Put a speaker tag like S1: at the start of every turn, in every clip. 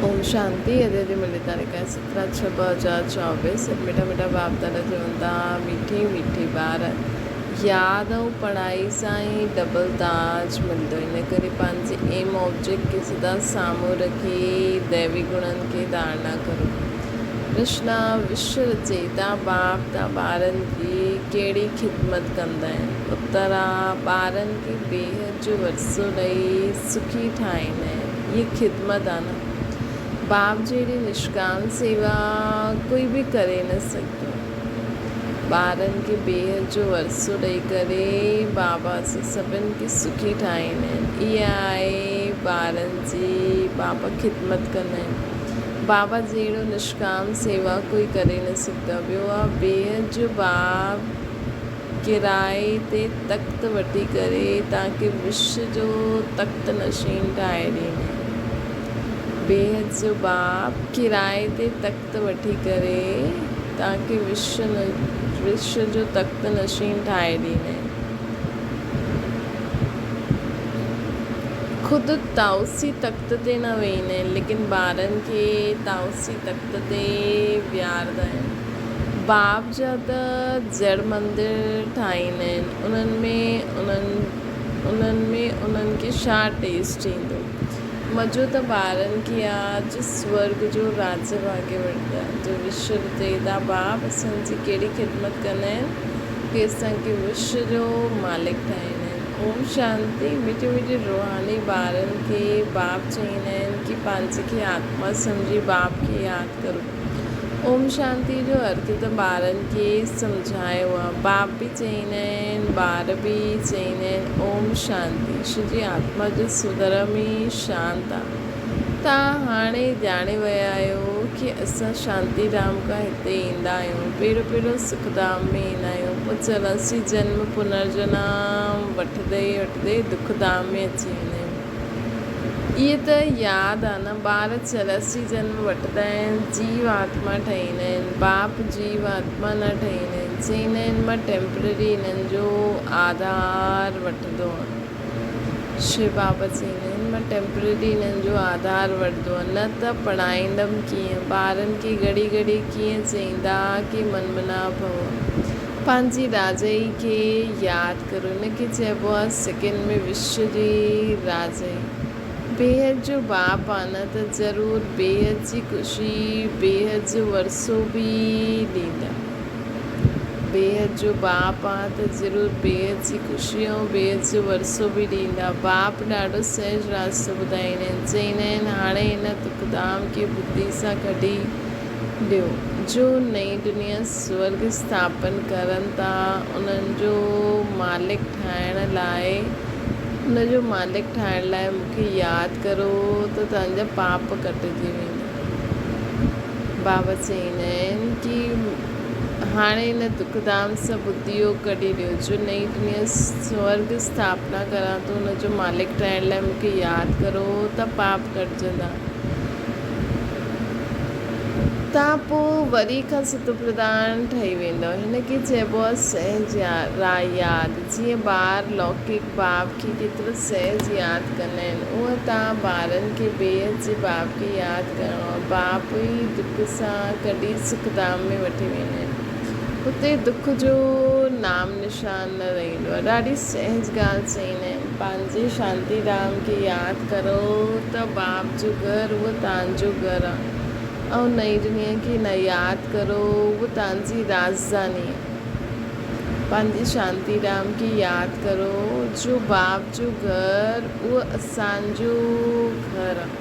S1: اوم شانتي اڄ جي ملي تاريخ آهي سترهن ڇهه 2024 سڀ مٺا مٺا باپ دادا چون ٿا مٺي مٺي ٻار ياد ۽ پڙهائي سان ئي ڊبل تاج ملندو ان ڪري پنهنجي ايم آبجيڪٽ کي سدا سامهون رکي ديوي گڻن کي ڌارڻا ڪرو رشنا وشو رچيتا باپ تا ٻارن جي ڪهڙي خدمت ڪندا آهن اتر آ ٻارن کي بيحد جو ورثو ڏئي سکي ٺاهيندا آهن هيء خدمت آ نه. باپ جهڙي نشڪام سيوا ڪوئي به ڪري نه سگهندو. ٻارن کي بيحد جو ورثو ڏئي ڪري بابا اسان سڀن کي سکي ٺاهيندا آهن. اها آهي ٻارن جي بابا خدمت ڪندا آهن. بابا جهڙو نشڪام سيوا ڪوئي ڪري نه سگهندو آ. ٻيو آ بيحد جو باپ. ڪرائي تي تخت وٺي ڪري توهان کي وش جو تخت نشين ٺاهي ڏيندين. بيحد جو باپ ڪرائي تي تخت وٺي ڪري توهان کي وش جو تخت نشين ٺاهي ڏيندين. خود طائوسي تخت تي نه ويهندا آهن ليڪن ٻارن کي طائوسي تخت تي ويهاردا آهن. باپ جا ته جڙ مندر ٺاهيندا آهن انهن ۾ انهن انهن ۾ انهن کي ڇا ٽيسٽ ايندو. مزو ته ٻارن کي آ جو سورڳ جو راڄ ڀاڳي وٺندا جو وشو رچئيتا باپ اسان جي ڪهڙي خدمت ڪندا آهن ڪي اسان کي وشو جو مالڪ ٺاهيندا آهن. اوم شانتي مٺي مٺي روحاني ٻارن کي باپ چئيندا آهن ڪي پنهنجي کي آتما سمجهي باپ کي ياد ڪرو. اوم شانتي جو ارٿ ته ٻارن کي سمجهايو آ. باپ به چئيندا آهن، ٻار به چئيندا آهن اوم شانتي. شو جي آتما جو سوڌرم ئي شانت آ. توهان هاڻي ڄاڻي ويا آهيو ڪي اسان شانتي ڌام کان هتي ايندا آهيون. پهريون پهريون سک ڌام ۾ ايندا آهيون. پوء 84 جنم پنرجنم وٺندي وٺندي دک ڌام ۾ اچي ويندا آهيون. اهي ته ياد آ نه ٻار 84 جنم وٺندا آهن جيو آتما ٺهيندا آهن باپ جيو آتما نه ٺهيندا آهن چئيندا آهن مان ٽيمپرري انهن جو آڌار وٺندو آهيان شو بابا چئيندا آهن مان ٽيمپرري انهن جو آڌار وٺندو آهيان نه ته پڙهائيندم ڪيئن ٻارن کي گهڙي گهڙي ڪيئن چئيندا ڪي من منا ڀو پنهنجي راجائي کي ياد ڪرو. ان کي چئبو آهي سڪن ۾ وشو جي راجائي. بيحد جو باپ آ نه ته ضرور بيحد جي خوشي، بيحد جو ورثو به ڏيندا. بيحد جو باپ آ ته ضرور بيحد جي خوشي ۽ بيحد جو ورثو به ڏيندا. باپ ڏاڍو سهج راستو ٻڌائيندا آهن. چئيندا آهن هاڻي هن دک ڌام کي ٻڌي سان ڪڍي ڏيو. جو نئين دنيا سورڳ اسٿاپن ڪرن ٿا انهن جو مالڪ ٺاهڻ لاء ان جو مالڪ ٺاهڻ لاء مون کي ياد ڪرو ته توهان جا پاپ ڪٽجي ويندا. بابا چئيندا آهن ڪي هاڻي هن دک ڌام سان ٻڌيو ڪڍي ڏيو جو نئين دنيا سورڳ اسٿاپنا ڪران ٿو ان جو مالڪ ٺاهڻ لاء مون کي ياد ڪرو ته پاپ ڪٽجندا. تان پوء وري کان ستوپرڌان ٺهي ويندؤ. هن کي چئبو آهي سهج ياد. جيئن ٻار لوڪڪ باپ کي ڪيترو سهج ياد ڪندا آهن، اونئن تان ٻارن کي بيحد جي باپ کي ياد ڪرڻو آهي. باپ ئي دک سان ڪڍي سک ڌام ۾ وٺي ويندا آهن. اتي دک جو نام نشان نه رهندو آهي. ڏاڍي سهج ڳالهه چئيندا آهن. پنهنجي شانتي ڌام کي ياد ڪرو ته باپ جو گهر اهو توهان جو گهر آهي ۽ نئين دنيا کي نه ياد ڪرو اهو توهان جي راڄڌاني آهي. پنهنجي شانتي ڌام کي ياد ڪرو جو باپ جو گهر اهو اسان جو گهر آهي.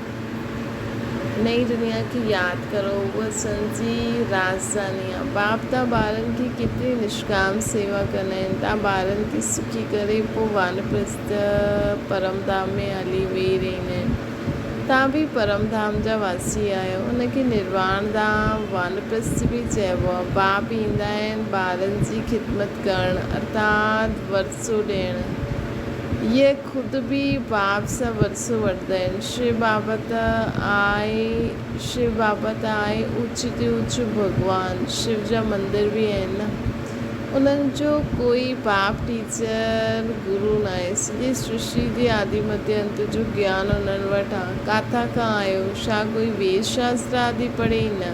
S1: نئين دنيا کي ياد ڪرو، اها اسان جي راڄڌاني آ. باپ تان ٻارن کي ڪيتري نشڪام سيوا ڪندا آهن. تان ٻارن کي سکي ڪري پوء وانپرست پرم ڌام ۾ هلي ويهي رهندا آهن. تان به پرم ڌام جا واسي آهيو. ان کي نرواڻ ڌام، وانپرست به چئبو آ. باپ ايندا آهن ٻارن جي خدمت ڪرڻ ارٿات ورثو ڏيڻ. اهي خود به باب سان ورثو وٺندا آهن. شو بابا ته آهي شو بابا ته آهي اوچ تي اوچ ڀڳوان. شو جا مندر به آهن نه. انهن جو ڪوئي باپ، ٽيچر، گرو ناهي. سڄي سرشٽي جي آدي مڌيه انت جو گيان انهن وٽ آ. ڪاٿان کان آيو؟ ڇا ڪوئي ويد شاستر آدي پڙهي؟ نه.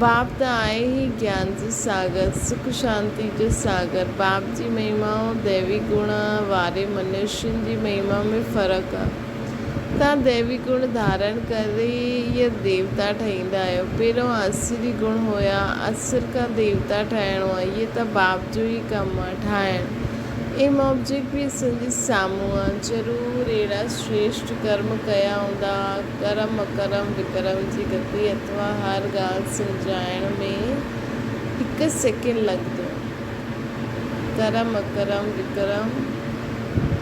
S1: باپ ته آهي ئي گيان جو ساگر، سک شانتي جو ساگر. باپ جي مهما ۽ ديوي گڻ واري منشين جي مهما ۾ فرق آ. توهان ديوي گڻ ڌارڻ ڪري ئي ديوتا ٺهيندا آهيو. پهريون آسري گڻ هيا، آسر کان ديوتا ٺهڻو آهي. اهي ته باپ جو ئي ڪم آهي، ٺاهڻ. ايم آبجيڪٽ به اسان جي سامهون آهي. ضرور اهڙا شريشٺ ڪرم ڪيا هوندا. ڪرم، اڪرم، وڪرم جي گتي اٿوا هر ڳالهه سمجهائڻ ۾ هڪ سيڪنڊ لڳندو. ڪرم اڪرم وڪرم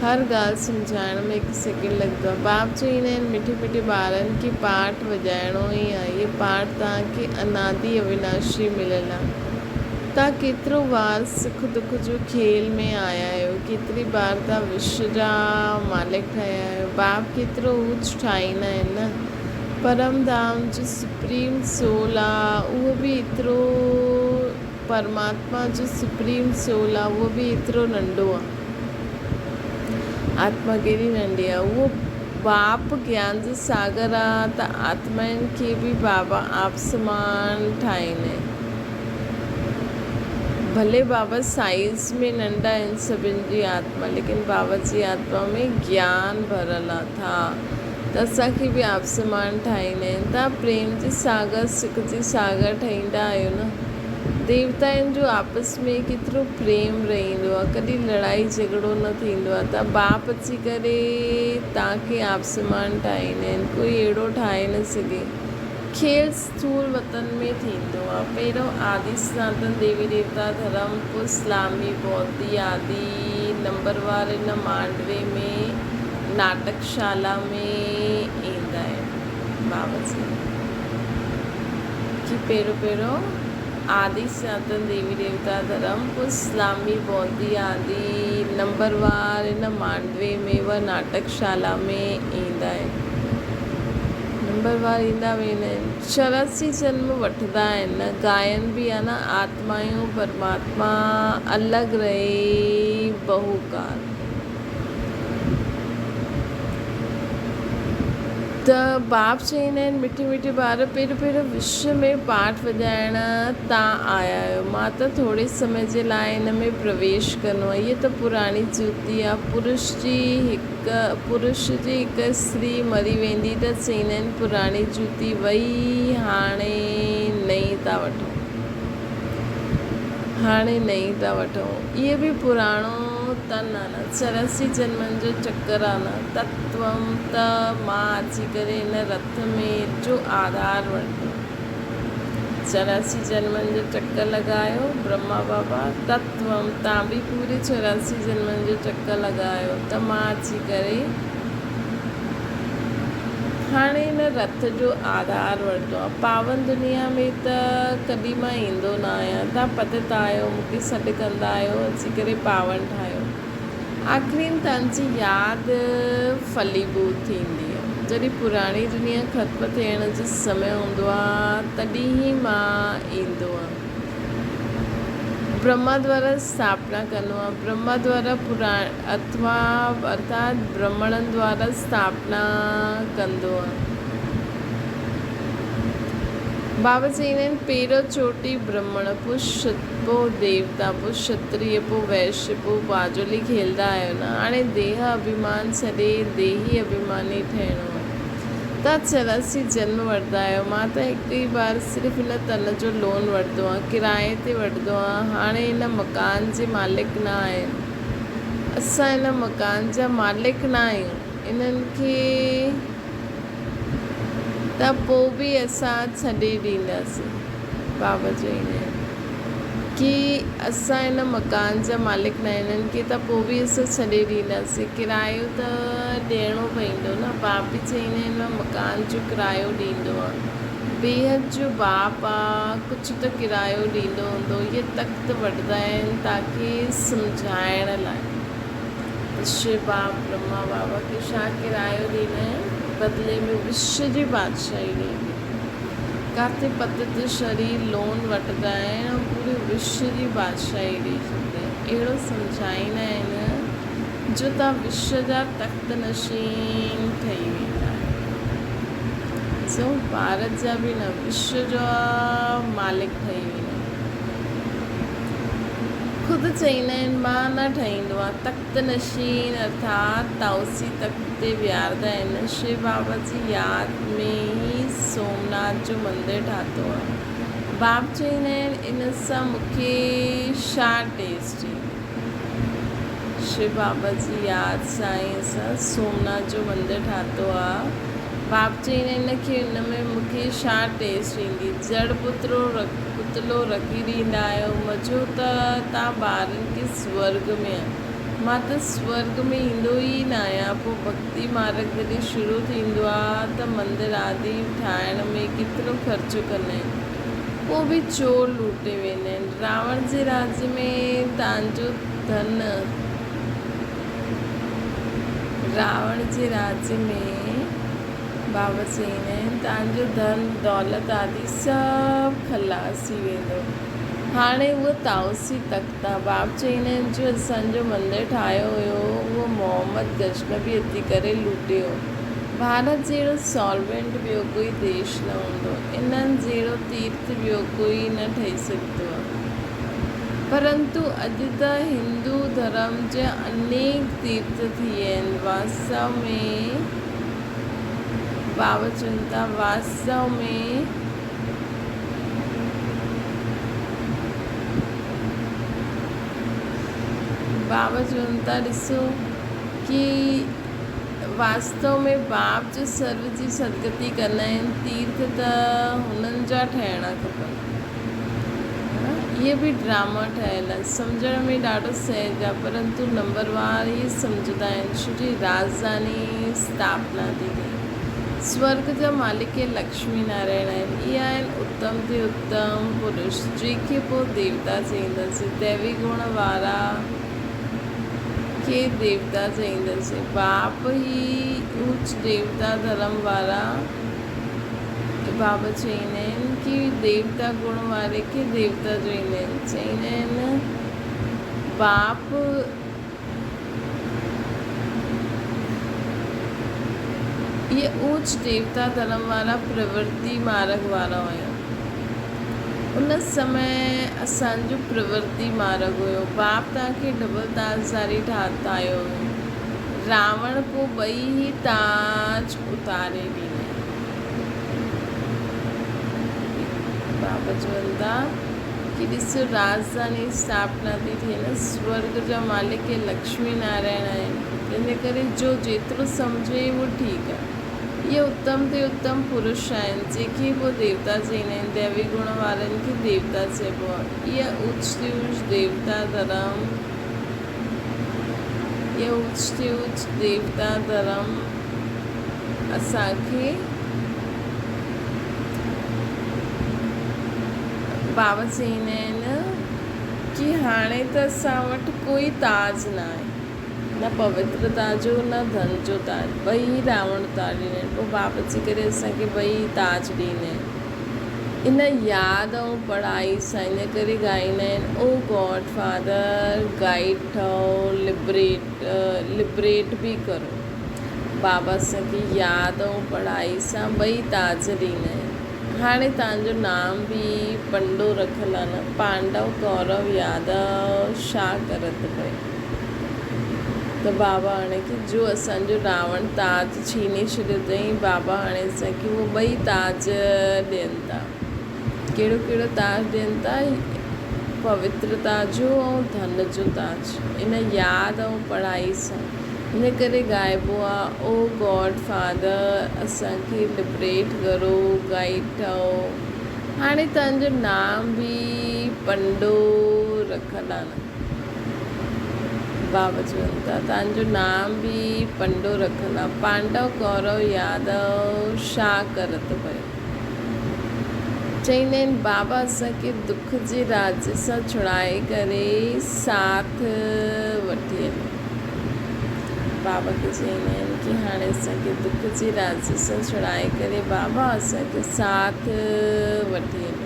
S1: هر ڳالهه سمجهائڻ ۾ هڪ سيڪنڊ لڳندو آهي. باپ چئيندا آهن مٺي مٺي ٻارن کي پاٺ وڄائڻو ئي آهي. هي پاٺ توهان کي انادي اويناشي مليل آهي. توهان ڪيترو وار سک دک جو کيل ۾ آيا آهيو. ڪيتري بار توهان وشو جا مالڪ ٺهيا آهيو. باپ ڪيترو اوچ ٺاهيندا آهن نه. پرم ڌام جو سپريم سول آ اهو به ايترو پرماتما جو سپريم سول آ اهو به ايترو ننڍو آ. آتما ڪيڏي ننڍي آ. اهو باپ گيان جو ساگر آ ته آتمائن کي به بابا آپ سمان ٺاهيندي. ڀلي بابا سائيز ۾ ننڍا آهن سڀن جي آتما ليڪن بابا جي آتما ۾ گيان ڀريل آ ٿا ته اسان کي به آپ سمان ٺاهيندا آهن. توهان پريم جي ساگر سک جي ساگر ٺهيندا آهيو نه. ديوتائن جو آپس ۾ ڪيترو پريم رهندو آهي، ڪڏهن لڙائي جهڳڙو نه ٿيندو آهي ته باپ اچي ڪري توهان کي آپ سمان ٺاهيندا آهن، ڪوئي اهڙو ٺاهي نه سگهي. کيل اسٿول وطن ۾ ٿيندو آهي. پهريون آدي سناتن ديوي ديوتا ڌرم، پوء اسلامي، بودي آدي نمبروار ان مانڊوي ۾ ناٽڪ شالا ۾ ايندا آهن. بابا جي. کي پهريون پهريون آدي سناتن ديوي ديوتا ڌرم پوء اسلامي بودي آدي نمبروار ان مانڊوي ۾ و ناٽڪ شالا ۾ ايندا آهن. نمبروار ايندا ويندا آهن. 84 جنم وٺندا آهن نه گائن به آ نه آتمايون پرماتما الڳ رهي بهوڪال. ته باپ چئيندا آهن، مٺي مٺي ٻار، پهريون پهريون وشو ۾ پاٺ وڄائڻ تان آيا آهيو. مان ته ٿوري سمي جي لاء ان ۾ پرويش ڪندو آهيان. هيء ته پراڻي جوتي آهي. پرش جي هڪ پرش جي هڪ استري مري ويندي ته چئيندا آهن، پراڻي جوتي وئي، هاڻي نئين ٿا وٺون. هاڻي نئين ٿا وٺون. اهي به پراڻو تن آ نه، 84 جنمن جو چڪر آ نه. تتوم ته مان اچي ڪري هن رٿ ۾ جو آڌار ورتو. 84 جنمن جو چڪر لڳايو برهما بابا، تتوم تان به پوري 84 جنمن جو چڪر لڳايو ته مان اچي ڪري هاڻي هن رٿ جو آڌار ورتو آ. پاون دنيا ۾ ته ڪڏهن مان ايندو نه آهيان. توهان پتت آهيو، مون کي سڏ ڪندا آهيو، اچي ڪري پاون ٺاهيو. آخرين توهان جي ياد ڦليڀوت ٿيندي آ. جڏهن پراڻي دنيا ختم ٿيڻ جو سمي هوندو آ، تڏهن ئي مان ايندو آهيان. برهما دوارا اسٿاپنا ڪندو آهيان. برهما دوارا پراڻ اٿوا ارٿات برهمڻن دوارا اسٿاپنا ڪندو آهيان. بابا چئيندا آهن، پهريون چوٽي برهمڻ، پوء پوء ديوتا، پوء شتريه، پوء وئشيه، پوء باجولي کيلدا آهيو نه. هاڻي ديهه اڀيمان ڇڏي ديهي اڀيماني ٺهڻو آهي. توهان 84 جنم وٺندا آهيو. مان ته هڪ ئي بار صرف هن تن جو لون وٺندو آهيان، ڪرائي تي وٺندو آهيان. هاڻي هن مڪان جي مالڪ نه آهن. اسان هن مڪان جا مالڪ نه آهيون. انهن کي ته پوء به اسان ڇڏي ڏينداسين. بابا چئيندا آهن ڪي اسان هن مڪان جا مالڪ نه آهيون. انهن کي ته پوء به اسان ڇڏي ڏينداسين. ڪرايو ته ڏيڻو پئيندو نه. باپ به چئيندا آهن مان مڪان جو ڪرايو ڏيندو آهيان. بيحد جو باپ آ، ڪجهه ته ڪرايو ڏيندو هوندو. اهي تخت وٺندا آهن تاڪي سمجهائڻ لاء. وشو باپ برهما بابا کي ڇا ڪرايو ڏيندا آهن؟ بدلي ۾ وشو جي بادشاهي ڏيندي. ڪاٿي پتت شرير لون وٺندا آهن ۽ پوري وشو جي بادشاهي ڏئي ڇڏيندا آهن. اهڙو سمجهائيندا آهن جو توهان وشو جا تخت نشين ٺهي ويندا آهيو. سو ڀارت جا به نه وشو جا مالڪ ٺهي ويندا آهيو. خود چئيندا آهن مان نه ٺهيندو آهيان. تخت نشين ارٿات طائوسي تخت تي ويهاردا آهن. شو بابا جي ياد ۾ ئي سومناٿ جو مندر ٺاتو آهي. باب چئيندا آهن ان سان مون کي ڇا ٽيسٽ ايندي. شو بابا جي ياد سان ئي اسان سومناٿ جو مندر ٺاتو آهي. باب چئيندا آهن ان کي ان ۾ مون کي ڇا ٽيسٽ ايندي. جڙ پترو پتلو رکي ڏيندا آهيو. مزو ته تان ٻارن کي سورڳ ۾ آهي. مان ته سورڳ ۾ ايندو ئي نه آهيان. پوء ڀڳتي مارڳ جڏهن شروع ٿيندو آ ته مندر آدي ٺاهڻ ۾ ڪيترو خرچ ڪندا آهن. پوء به چور لوٽي ويندا آهن. راوڻ جي راڄ ۾ تانجو ڌن راوڻ جي راڄ ۾ بابا چئيندا آهن تانجو ڌن دولت آدي سڀ خلاص ٿي ويندو. هاڻي اهو طائوسي تخت آ. باب چئيندا آهن جو اسان جو مندر ٺاهيو هيو اهو محمد غزنوي اچي ڪري لوٽيو. ڀارت جهڙو سالوينٽ ٻيو ڪوئي ديش نه هوندو. انهن جهڙو تيرٿ ٻيو ڪوئي نه ٺهي سگهندو آ. پرنتو اڄ ته هندو ڌرم جا انيڪ تيرٿ ٿي ويا آهن. واستو ۾ باب چون ٿا واستو ۾. بابا چون ٿا ڏسو ڪي واستو ۾ باپ جو سرو جي سدگتي ڪندا آهن تيرٿ ته هنن جا ٺهڻا کپن. اهي به ڊراما ٺهيل آهن سمجهڻ ۾ ڏاڍو سهج آهي پرنتو نمبر وار اهي سمجهندا آهن ڇو جي راجڌاني اسٿاپنا ٿي ٿئي. سورڳ جا مالڪ لڪشمي نارائڻ آهن. اهي آهن اتم تي اتم پرش، جنهن کي پوء ديوتا چئينداسين. ديوي گڻ وارا کي ديوتا چئينداسين. باپ هي اوچ ديوتا ڌرم وارا بابا چئيندا آهن ڪي ديوتا گڻ واري کي ديوتا چئيندا آهن. چئيندا آهن باپ. اهي اوچ ديوتا ڌرم وارا پرورتي مارڳ وارا هيا. ان سمي اسان جو پرورتي مارڳ هيو. باپ توهان کي ڊبل تاجداري ٺاهيو هيو. راوڻ پوء ٻئي ئي تاج اتاري ڏنائين. بابا چون ٿا. ڪي ڏس راجڌاني اسٿاپنا ٿي ٿئي نه سورڳ جا مالڪ اهي لڪشمي نارائڻ آهن تنهنجي ڪري جو جيترو سمجهي اهو ٺيڪ آهي اهي اتم تي اتم پرش آهن جيڪي پوء ديوتا چئيندا آهن ديوي گڻ وارن کي ديوتا چئبو آهي اهي اوچ تي اوچ ديوتا ڌرم اهي اوچ تي اوچ ديوتا ڌرم اسان کي بابا چئيندا آهن ڪي هاڻي ته اسان وٽ ڪوئي تاج نه آهي، نه پوترتا جو نه ڌن جو تاج، ٻئي راوڻ اتاري ڏنا آهن، پوء بابا اچي ڪري اسان کي ٻئي تاج ڏيندا آهن. ان ياد ۽ پڙهائي سان ان ڪري ڳائيندا آهن، او گاڊ فادر گائيڊ ٺهو، لبريٽ لبريٽ به ڪرو. بابا اسان کي ياد ۽ پڙهائي سان ٻئي تاج ڏيندا آهن. هاڻي توهان جو نام به پنڊو رکيل آهي نه پانڊو ڪورو يادو شا ڪرت پئي ته بابا هاڻي کي جو اسان جو راوڻ تاج ڇيني ڇڏيو اٿئي بابا هاڻي اسان کي اهو ٻئي تاج ڏين ٿا ڪهڙو ڪهڙو تاج ڏين ٿا پوترتا جو ۽ ڌن جو تاج ان ياد ۽ پڙهائي سان ان ڪري ڳائبو آ او گاڊ فادر اسان کي لبريٽ ڪرو گائيڊ ٺهو هاڻي توهان جو نام به پنڊو رکل آ نه بابا چون ٿا توهان جو نام به پنڊو رکل آ پانڊو ڪورو يادو شا ڪرت پيو چئيندا آهن بابا اسان کي دک جي راڄ سان ڇڙائي ڪري ساٿ وٺي هلو. بابا کي چئيندا آهن ڪي هاڻي اسان کي دک جي راڄ سان ڇڙائي ڪري بابا اسان کي ساٿ وٺي هلو.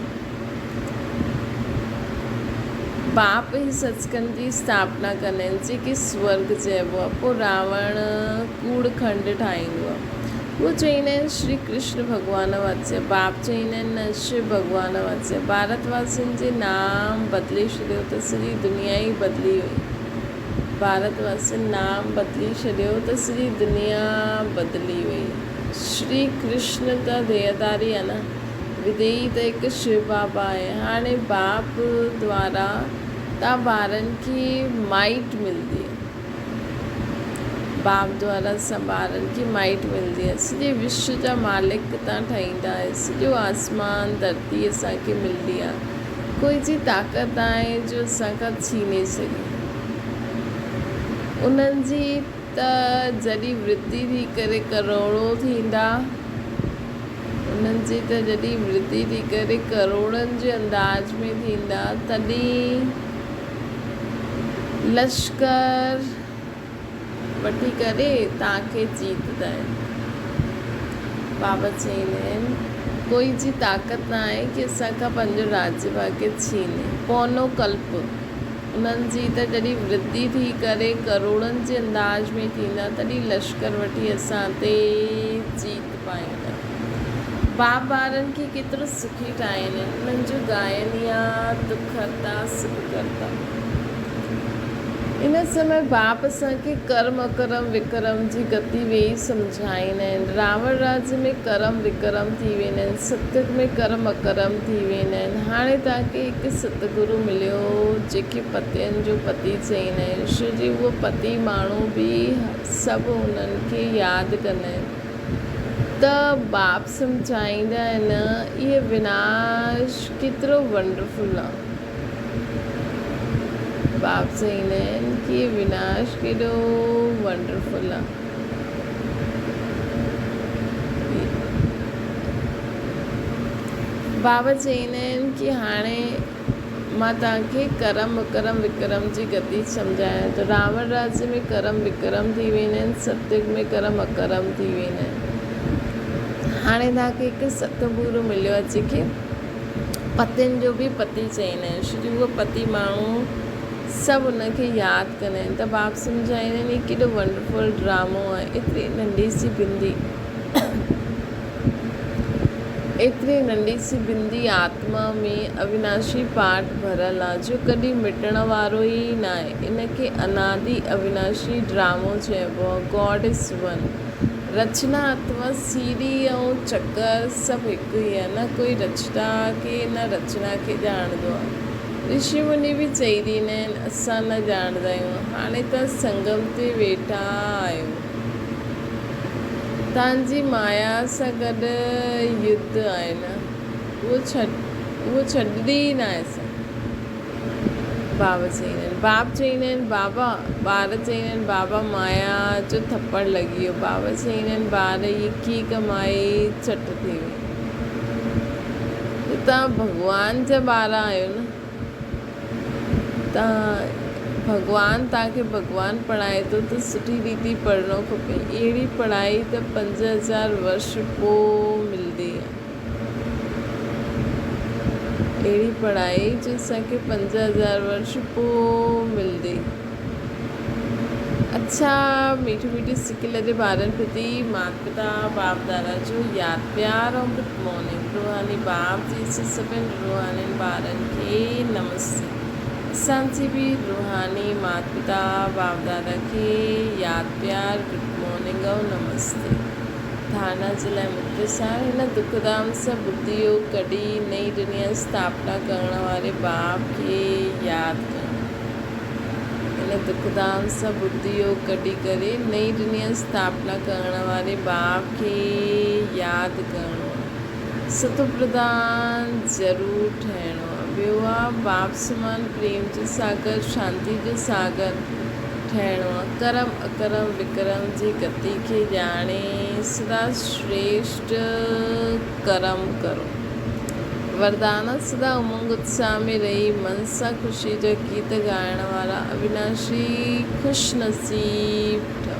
S1: باپ هي سچکنڊ جي اسٿاپنا ڪندا آهن جيڪي سورڳ چئبو آهي. پوء راوڻ ڪوڙ کنڊ ٺاهيندو آهي. هو چئيندا آهن شري ڪرشن ڀڳوان واچ، باپ چئيندا آهن نه شو ڀڳوان واچ. ڀارت واسين جي نام بدلي ڇڏيو ته سڄي دنيا ئي بدلي وئي. ڀارت واسين نام بدلي ڇڏيو ته سڄي دنيا بدلي وئي. شري ڪرشن ته ديهڌاري آهي نه، وديهي ته هڪ شو بابا آهي. هاڻي باپ دوارا تان ٻارن کي مائٽ ملندي آهي. باپ دوارا اسان ٻارن کي مائٽ ملندي آهي. سڄي وشو جا مالڪ تان ٺهيندا آهيو. سڄو آسمان ڌرتي اسان کي ملندي آهي. ڪوئي جي طاقت ناهي جو اسان کان ڇيني سگهي. انهن جي ته جڏهن ورڌي ٿي ڪري ڪروڙو ٿيندا. انهن جي ته جڏهن ورڌي ٿي ڪري ڪروڙن جي انداز ۾ ٿيندا تڏهن لشڪر وٺي ڪري توهان کي جيتندا آهن. بابا چئيندا آهن، ڪوئي جي طاقت نه آهي ڪي اسان کان پنهنجو راڄ ڀاڳ ڇيني. پونو ڪلپ انهن جي ته جڏهن ورڌي ٿي ڪري ڪروڙن جي انداز ۾ ٿيندا تڏهن لشڪر وٺي اسان تي جيت پائيندا. باب ٻارن کي ڪيترو سکي ٺاهين آهن. انهن جو گائن يا دک هرتا سک ڪرتا. ان سمي باپ اسان کي ڪرم اڪرم وڪرم جي گتي ويهي سمجهائيندا آهن. راوڻ راڄ ۾ ڪرم وڪرم ٿي ويندا آهن، ستيگ ۾ ڪرم اڪرم ٿي ويندا آهن. هاڻي توهان کي هڪ ستگرو مليو جنهن کي پتين جو پتي چئيندا آهن. شو جي اهو پتي ماڻهو به سڀ انهن کي ياد ڪندا آهن ته باپ سمجهائيندا آهن اهي وناش ڪيترو ونڊرفل آهي. باپ چئيندا آهن ڪي وناش ڪيڏو ونڊرفل آ. بابا چئيندا آهن ڪي هاڻي مان توهان کي ڪرم اڪرم وڪرم جي گتي سمجهايان ٿو. راوڻ راڄ ۾ ڪرم وڪرم ٿي ويندا آهن، ستيگ ۾ ڪرم اڪرم ٿي ويندا آهن. هاڻي توهان کي هڪ ستگرو مليو آهي جنهن کي پتين جو به پتي چئيندا آهن ڇو جو اهو پتي ماڻهو سڀ ان کي ياد ڪندا آهن ته باپ سمجهائيندا آهن هي ڪيڏو ونڊرفل ڊرامو آهي ايتري ننڍي سي بندي ايتري ننڍي سي بندي آتما ۾ اويناشي پاٺ ڀريل آهي جو ڪڏهن مٽڻ وارو ئي ناهي ان کي انادي اويناشي ڊرامو چئبو آهي گاڊ is one رچنا اٿوا سيڙهي ۽ چڪر سڀ هڪ ئي آهي، نه ڪوئي رچتا کي نه رچنا کي ڄاڻندو آهي. رشي مني به چئي ڏيندا آهن اسان نه ڄاڻندا آهيون. هاڻي توهان سنگم تي ويٺا آهيو. توهان جي مايا سان گڏ يڌ آهي نه، اهو ڇڏندي ئي ناهي اسان. بابا چئيندا آهن. باپ چئيندا آهن، بابا! ٻار چئيندا آهن، بابا مايا جو ٿپڙ لڳي ويو. بابا چئيندا آهن، ٻار هيء ڪي ڪمائي چٽ ٿي وئي. ته توهان ڀڳوان جا ٻار آهيو نه؟ توهان ڀڳوان توهان کي ڀڳوان پڙهائي ٿو ته سٺي ريتي پڙهڻو کپي. اهڙي پڙهائي ته 5000 ورش پوء ملندي آهي. اهڙي پڙهائي جو اسان کي 5000 ورش پوء ملندي. اڇا ميٺي ميٺي سڪ لڏي ٻارن پرتي مات پتا باپ دادا جو ياد پيار ۽ گڊ مارننگ روحاني باپ جي سڀن روحانين ٻارن کي نمستي اسان جي به روحاني مات پتا باپ دادا کي ياد پيار گڊ مارننگ ۽ نمستي. ڌارڻا جي لاء مختصر هن دکڌام سان ٻڌي يوگ ڪڍي نئين دنيا اسٿاپنا ڪرڻ واري باپ کي ياد ڪرڻ. هن دکڌام سان ٻڌي يوگ ڪڍي ڪري نئين دنيا اسٿاپنا ڪرڻ واري باپ کي ياد ڪرڻو آهي. ستوپرڌان ضرور ٺهڻو آهي. ٻيو آهي باپ سمان پريم جو ساگر، شانتي جو ساگر. ٺهڻو آ. ڪرم اڪرم وڪرم جي گتي کي ڄاڻي سدا شريشٽ ڪرم ڪرو. وردان سدا امنگ اتساهه ۾ رهي من سان خوشي جا گيت ڳائڻ وارا اويناشي خوش نصيب ٺهو.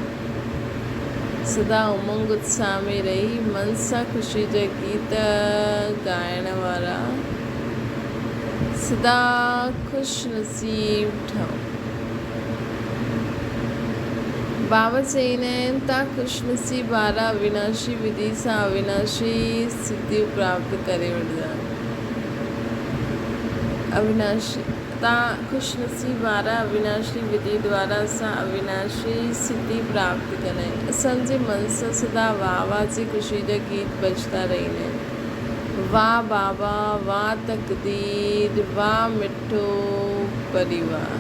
S1: سدا امنگ اتساهه ۾ رهي من سان خوشي جا گيت ڳائڻ وارا سدا خوش نصيب ٺهو. بابا چئيندا آهن ته خوش نصيب وارا اويناشي وڌي سان اويناشي سڌيون پراپت ڪري وٺندا آهن. اويناشي تان خوش نصيب وارا اويناشي وڌي دوارا اسان اويناشي سڌي پراپت ڪندا آهن. اسان جي من سان سدا واهه واهه جي خوشي جا گيت بجدا رهندا آهن. واهه بابا واهه تقدير واهه مٺو پريوار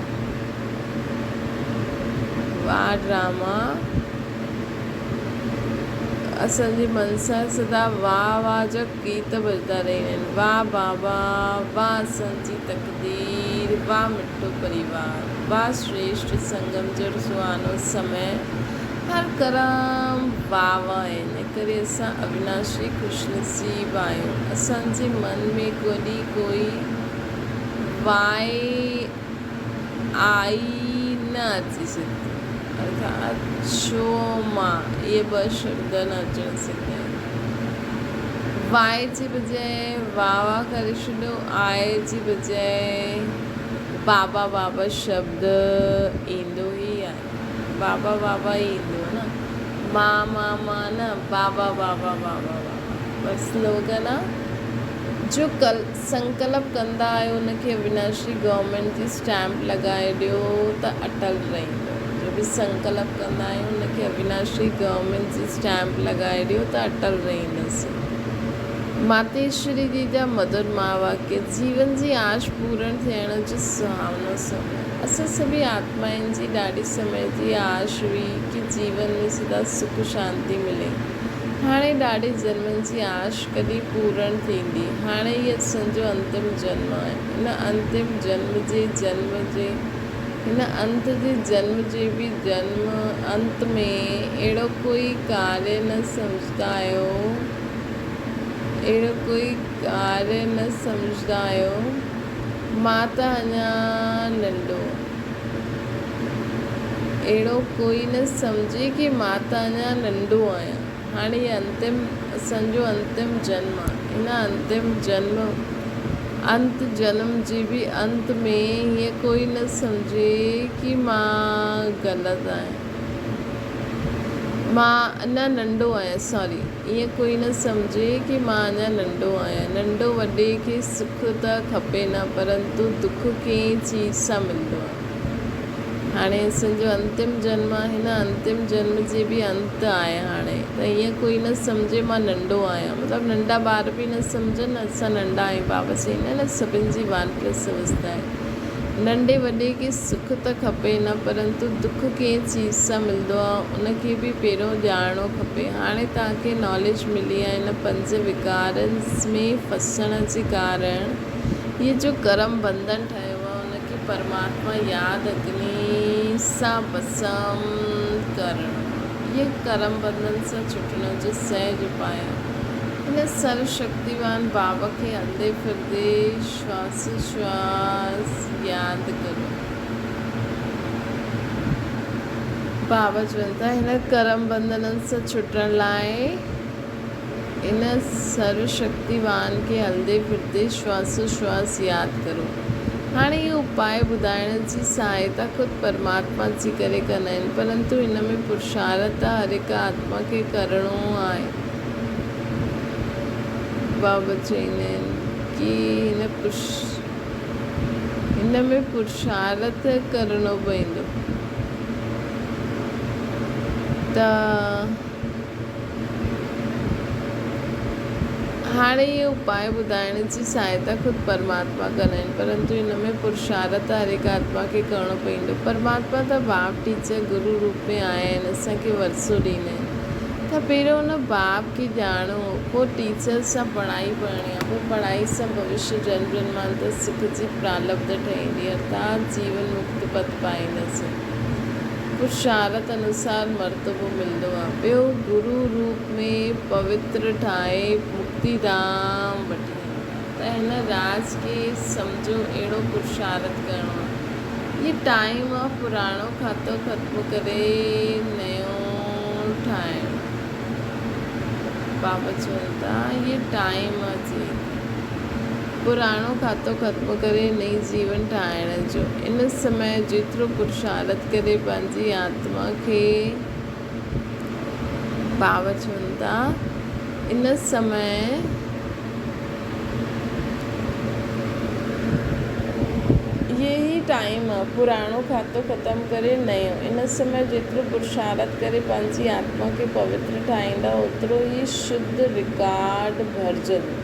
S1: واهه ڊراما. اسان جي من سان سدا واهه واهه جا گيت ٻڌندا رهندا آهن. واهه بابا واهه اسان جي تقدير واهه مٺو پريوار واهه شريشٽ سنگم جو سهانو سمي هر ڪرم واهه واهه آهن انڪري اسان اويناشي خوش نصيب آهيون اسان جي من ۾ ڪڏهن ڪوئي وائي آئي نه اچي سگهندي ارٿات ڇو مان اهي ٻه شبد نه اچڻ سگهندا آهن. وائي جي بجاء واوا ڪري ڇڏيو، آء جي بجاء بابا بابا شبد ايندو ئي آهي. بابا بابا ئي ايندو آهي نه. مان مان مان نه بابا بابا بابا بابا بس سلوگن آ. جو ڪل سنڪلپ ڪندا آهيو ان کي اوناشي گورنمينٽ جي اسٽيمپ لڳائي ڏيو ته اٽل رهندو. جو به سنڪلپ ڪندا آهيون ان کي اوناشي گورنمينٽ جي اسٽيمپ لڳائي ڏيو ته اٽل رهندس. ماتيشوري جي جا مڌر مهاواڪيه جيون جي آش پورڻ ٿيڻ جو سهاونو سمي. اسان سڀئي آتمائن جي ڏاڍي سمي جي آش هئي ڪي جيون ۾ سدا سک شانتي ملي. هاڻي ڏاڍي جنمن جي آش ڪڏهن پورڻ ٿيندي. هاڻي هي اسان جو انتم جنم آهي. هن انتم جنم جي جنم جي هن انت جي جنم جي به جنم انت ۾ اهڙو ڪوئي ڪاريه نه سمجهندا آهيو اهڙو ڪوئي ڪاريه نه سمجهندا آهيو مان ته اڃا ننڍو اهڙو ڪوئي نه سمجهي ڪي مان ته اڃا ننڍو آهيان هاڻي هي انتم اسان جو انتم جنم آ. هن انتم جنم، انت جنم جي به انت ۾ هيئن ڪوئي نه سمجهي ڪي مان غلط آهيان. مان اڃا ننڍو آهيان سوري ائين ڪوئي نه سمجهي ڪي مان اڃا ننڍو آهيان. ننڍو وڏي کي سک ته کپي نه پرنتو دک ڪنهن چيز سان ملندو آهي. هاڻي اسان جو انتم جنم آهي هن انتم جنم جي به انت آهي هاڻي ته ائين ڪوئي نه سمجهي مان ننڍو آهيان مطلب ننڍا ٻار به نه سمجهن اسان ننڍا آهيون بابا چئيندا آهن سڀن جي وان پلس اوستا آهي ننڍي وڏي کي سک ته کپي نه پرنتو دک ڪنهن چيز سان ملندو آهي ان کي به پهريون ڄاڻڻو کپي هاڻي توهان کي ناليج ملي آهي هن پنج وڪارن ۾ ڦسڻ جي ڪارڻ هي جو ڪرم بنڌن ٺهيو آهي ان کي پرماتما ياد اگني سان ڀسم ڪرڻو آهي. هيء ڪرم بنڌن سان ڇٽڻ جو سهج اپاء آهي. هن سرو شڪتيوان باب کي هلندي ڦرندي شواس ياد ڪريو. بابا چون ٿا هن ڪرم بنڌنن سان ڇٽڻ لاء ان سرو شڪتيوان کي هلندي ڦرندي شواسوشواس ياد ڪرو. هاڻي اهو اپاء ٻڌائڻ جي سهائتا خود پرماتما جي ڪري ڪندا آهن، پرنتو هن ۾ پرشارٿ ته هر هڪ آتما کي ڪرڻو آهي. بابا چئيندا آهن ڪي هن ۾ پرشارٿ ڪرڻو پوندو ته. هاڻي اهي اپاء ٻڌائڻ جي سهائتا خود پرماتما ڪندا آهن، پرنتو ان ۾ پرشارٿ هر هڪ آتما کي ڪرڻو پوندو. پرماتما ته باپ، ٽيچر، گرو روپ ۾ آيا آهن، اسان کي ورثو ڏيندا آهن ته پهريون ان باپ کي ڄاڻو، پوء ٽيچر سان پڙهائي پڙهڻي آهي، پوء پڙهائي سان ڀوشيه جنم جنمانتر سک جي پرالبڌ ٺهندي، ارٿات جيون مڪت پد پائينداسين. پرشارٿ انوسار مرتبو ملندو آ. ٻيو گرو روپ ۾ پوتر ٺاهي مڪتي ڌام وٺي هلندا ته هن راز کي سمجهو اهڙو پرشارٿ ڪرڻو آ. هي ٽائيم آ پراڻو کاتو ختم ڪري نيو ٺاهڻ. بابا چون ٿا هيء ٽائيم اچي پراڻو کاتو ختم ڪري نئين جيون ٺاهڻ جو. ان سمي جيترو پرشارٿ ڪري پنهنجي آتما کي بابا چون ٿا ان سمي اهي ئي ٽائيم آ پراڻو کاتو ختم ڪري نيو. ان سمي جيترو پرشارٿ ڪري پنهنجي آتما کي پوتر ٺاهيندا اوترو ئي شڌ رڪارڊ ڀرجندو.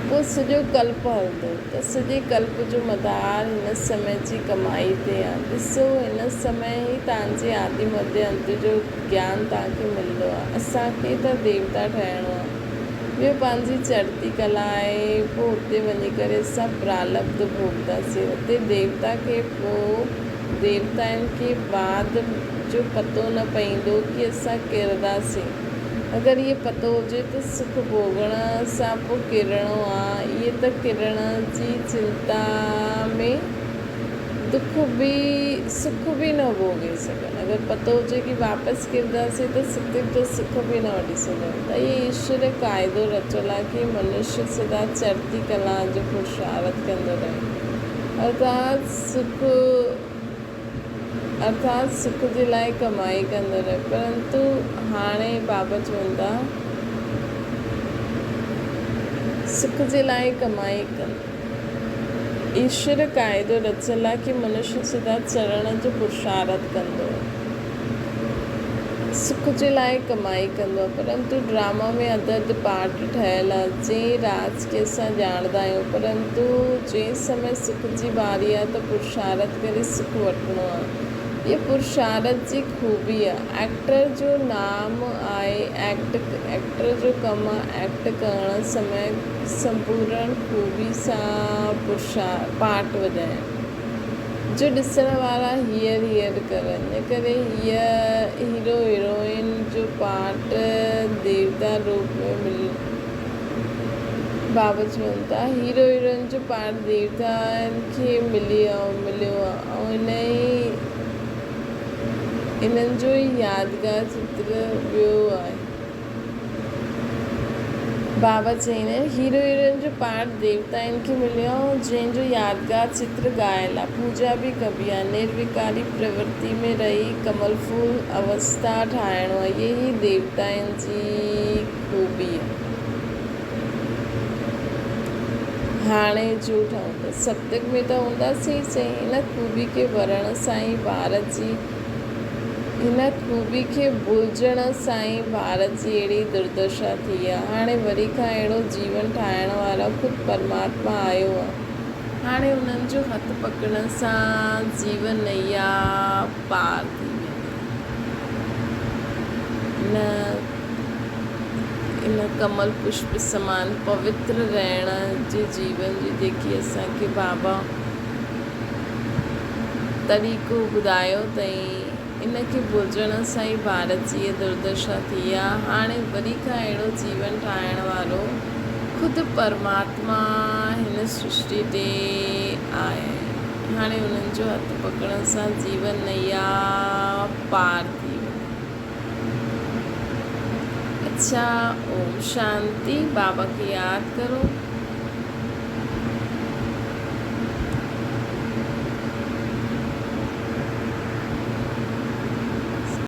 S1: پوء سڄو ڪلپ هلندو ته سڄي ڪلپ جو مدار هن سمي جي ڪمائي تي آ. ڏسو هن سمي ئي توهان جي آدي مڌي انت جو گيان توهان کي ملندو آ. اسان کي ته ديوتا ٺهڻو آ. ٻيو پنهنجي چڙهتي ڪلا آهي، پوء اتي وڃي ڪري اسان پرالبڌ ڀوڳنداسين. اتي ديوتا کي پوء ديوتائن کي بعد جو پتو نه پئيندو ڪي اسان ڪرنداسين. اگر اهي پتو هجي ته سک ڀوڳڻ سان پوء ڪرڻو آ، اهي ته ڪرڻ جي چنتا ۾ دک به سک به نه ڀوڳي سگهن. اگر پتو هجي ڪي واپس ڪرنداسين ته ستيگ جو سک به نه وٺي سگهن. ته هي ايشور قاعدو رچيل آهي ڪي منشي سدا چڙهتي ڪلا جو پرشارٿ ڪندو رهي. ارٿات سک ارٿات سک جي لاء ڪمائي ڪندو رهي. پرنتو هاڻي بابا چون ٿا سک جي لاء ڪمائي ڪندو. ايشور قاعدو رچيل آهي ڪي منشي سدا چڙهڻ جو پرشارٿ ڪندو. سک جي لاء ڪمائي ڪندو آهي پرنتو ڊراما ۾ اڌ اڌ پارٽ ٺهيل آهي جنهن راز کي اسان ڄاڻندا آهيون پرنتو جنهن سمي سک جي باري آهي ته پرشارٿ ڪري سک وٺڻو آهي هيء پرشارٿ جي خوبي آهي ايڪٽر جو نام آهي ايڪٽ ايڪٽر جو ڪم آهي ايڪٽ ڪرڻ سمي سمپورڻ خوبي سان پرشا پارٽ وڄائڻ. جو ڏسڻ وارا هيئر هيئر ڪرن. ان ڪري هيء هيرو هيروئن جو پارٽ ديوتا روپ ۾ مليو. بابا چون ٿا هيرو هيروئن جو پارٽ ديوتائن کي مليو آهي ۽ انهن جو ئي يادگار چتر ويو آهي. بابا چين هيرو هيروئن جو پارٽ ديوتائن کي مليو آهي جنهن جو يادگار چتر ڳايل آهي. پوڄا به ڪبي آهي. نرويڪاري پرورتي ۾ رهي ڪمل ڦول اوستا ٺاهڻو آهي. اهي ئي ديوتائن جي خوبي آهي. هاڻي جو ٺهون ته ستيگ ۾ ته هونداسين ئي سهي. ان خوبي کي ورڻ سان ئي ڀارت جي هن خوبي کي ڀلجڻ سان ئي ڀارت جي اهڙي دردشا ٿي آ. هاڻي وري کان اهڙو جيون ٺاهڻ وارو خود پرماتما آيو آ. هاڻي انهن جو هٿ پڪڙڻ سان جيون نيا پار ٿي ويندي. ان ڪمل پشپ سمان پوتر رهڻ جي جيون جي جيڪي اسان کي بابا طريقو ٻڌايو اٿئين، ان کي ڀلجڻ سان ئي ڀارت جي هيء دردشا ٿي آ. هاڻي وري کان اهڙو جيون ٺاهڻ وارو خود پرماتما هن سرشٽي تي آيا آهن. هاڻي انهن جو هٿ پڪڙڻ سان جيون نيا پار ٿي ويندي. اڇا اوم شانتي. بابا کي ياد ڪرو.